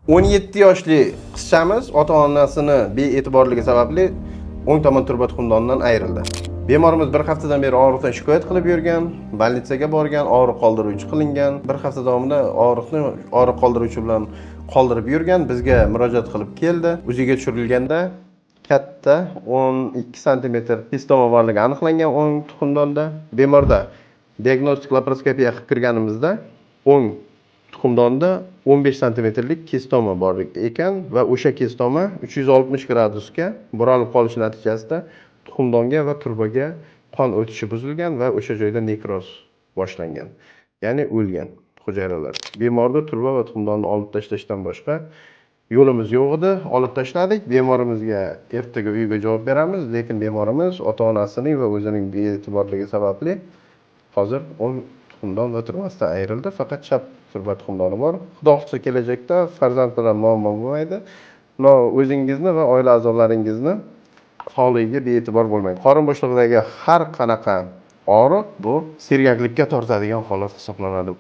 17 yoshli qizchamiz ota onasini bee'tiborligi sababli o'ng tomon turba tuxumdonidan ayrildi. Bemorimiz bir haftadan beri og'riqdan shikoyat qilib yurgan, больница ga borgan, og'riq qoldiruvchi qilingan. Bir hafta davomida og'riqni og'riq qoldiruvchi bilan qoldirib yurgan, bizga murojaat qilib keldi. UZIga tushirilganda katta 12 santimetr kistoma borligi aniqlangan o'ng tuxumdonda. Bemorda diagnostik laparoskopiya qilib kirganimizda o'ng tuxumdonda 15 santimetrlik kistoma bor ekan va o'sha kistoma 360 gradusga buralib qolishi natijasida tuxumdonga va turbaga qon o'tishi buzilgan va o'sha joyda nekroz boshlangan. Ya'ni o'lgan hujayralar. Bemorni turba va tuxumdonni olib tashlashdan boshqa yo'limiz yo'q edi. Olib tashladik. Bemorimizga ertaga uyiga javob beramiz, lekin bemorimiz ota-onasining va o'zining bee'tiborligi sababli hozir o'ng tuxumdon va turbasidan ayrildi. Faqat chap turba tuxumdoni bor. Xudo xohlasa, kelajakda farzand bilan muammo bo'lmaydi. Но o'zingizni va oila a'zolaringizni sog'ligiga bee'tibor bo'lmang. Qorin bo'shlig'idagi har qanaqa og'riq bu sergaklikka tortadigan holat hisoblanadi.